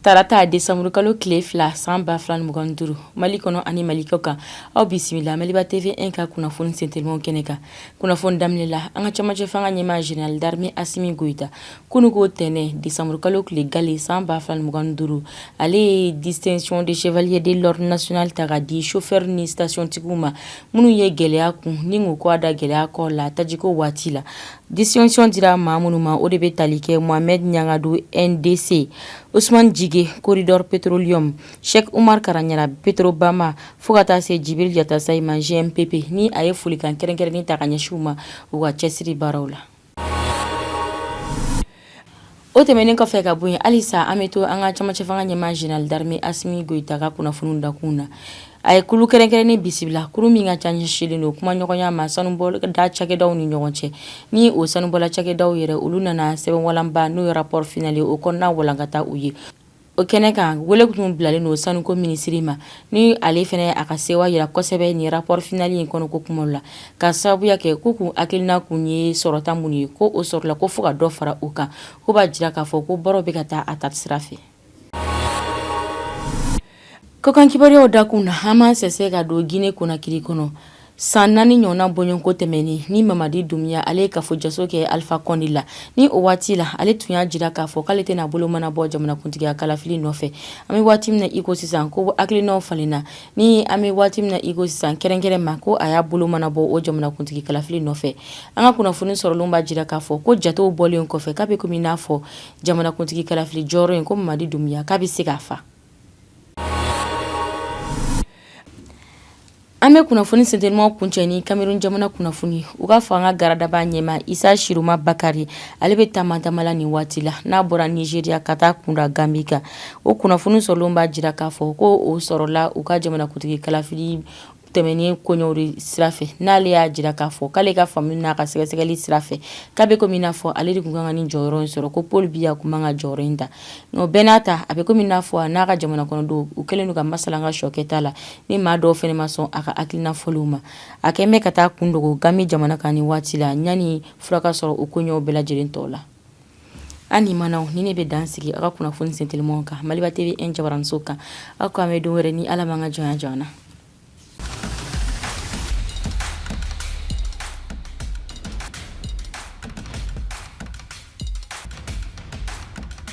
Tarata desanburukalo tile 2 san 2025, Mali kɔnɔ ani Mali kɔ kan, aw bisimila Maliba TV 1 ka kunnafoni sentelimanw kɛnɛ kan. Kunnafoni daminɛ la, an ka cɛmancɛ fanga ɲɛmaa général d'armée Asimi Goyita, kunun ko tɛnɛn desanburukalo tile gale san 2025, ale ye distinction de chevalier de l'ordre national ta ka di chauffeur ni station tigiw ma minnu ye gɛlɛya kun ni k'u kɔ da gɛlɛya kɔ la tajiko waati la. Distinction dira maa minnu ma, o de bɛ tali kɛ Mohamed Ɲangadu NDC, Ousmane Jige Corridor Petroleum, Cheikh Oumar Karaɲara Petrobama, fo ka taa se Djibril Diatassay ma GMPP, ni a ye folikan kɛrɛnkɛrɛnnen ta ka ɲɛsin u ma u ka cɛsiri baaraw la. O tɛmɛnen kɔfɛ ka bɔ yen, halisa an bɛ to an ka cɛmancɛ fanga ɲɛmaa général d'armée Asimi Goyita ka kunnafoniw dakun na. A ye kulu kɛrɛnkɛrɛnnen bisimila, kulu min ka ca ɲɛsinlen don kumaɲɔgɔnya ma sanubɔda cakɛdaw ni ɲɔgɔn cɛ. Ni o sanubɔla cakɛdaw yɛrɛ, olu nana sɛbɛnwalanba n'o ye rapport final ye, o kɔnɔna walankata u ye. O kɛnɛ kan, wele tun bilalen don sanuko minisiri ma, ni ale fana a ka sewa jira kosɛbɛ nin rapport final in kɔnɔ ko kuma la, ka sababuya kɛ k'u kun hakilina kun ye sɔrɔta minnu ye, ko o sɔrɔla, ko fo ka dɔ fara o kan, ko b'a jira k'a fɔ ko baaraw bɛ ka taa a ta sira fɛ. Kɔkan kibaruyaw dakun na, an b'an sɛnsɛn ka don Guinée Conakry kɔnɔ. San 4 ɲɔgɔnna bɔɲɔgɔnko tɛmɛnen ni Mamadi Doumbouya, ale ye kafo jaso kɛ Alpha Condé la. Ni o waati la, ale tun y'a jira k'a fɔ k'ale tɛna bolo mana bɔ jamanakuntigiya kalafili nɔfɛ. An bɛ waati min na iko sisan, ko hakilinaw falenna. Ni an bɛ waati min na iko sisan, kɛrɛnkɛrɛn ma ko a y'a bolo mana bɔ o jamanakuntigi kalafili nɔfɛ. An ka kunnafoni sɔrɔlenw b'a jira k'a fɔ ko jatew bɔlen kɔfɛ, k'a bɛ komi i n'a fɔ jamanakuntigi kalafili jɔyɔrɔ in, ko Mamadi Doumbouya k'a bɛ se k'a fa. An bɛ kunnafoni sentelimaw kuncɛ ni Cameroun jamana kunnafoni. U ka fanga garadaba ɲɛmaa Isa Chiroma Bakari, ale bɛ taama taama la nin waati la, n'a bɔra Nigeria ka taa kunda Gambie kan. O kunnafoni sɔrɔlenw b'a jira k'a fɔ ko o sɔrɔla u ka jamanakuntigi kalafili tɛmɛnen koɲɛw de sira fɛ, n'ale y'a jira k'a fɔ k'ale ka faamu n'a ka sɛgɛsɛgɛli sira fɛ, k'a bɛ komi i n'a fɔ ale de tun kan ka nin jɔyɔrɔ in sɔrɔ, ko Paul Biya tun man ka jɔyɔrɔ in ta. O bɛɛ n'a ta, a bɛ komi i n'a fɔ a n'a ka jamana kɔnɔdenw, u kɛlen don ka masala an ka sɔ kɛta la, ni maa dɔw fana ma sɔn a ka hakilina fɔlenw ma. A kɛlen bɛ ka taa kun dogo Gambie jamana kan nin waati la, yanni fura ka sɔrɔ o koɲɛw bɛɛ lajɛlen tɔ la. An limanaw, ni ne bɛ dan sigi aw ka kunnafoni sentelimaw kan Maliba TV 1 jabaraninso kan. Aw k'an bɛn don wɛrɛ ni Ala m'an ka jɔnya jɔ an na.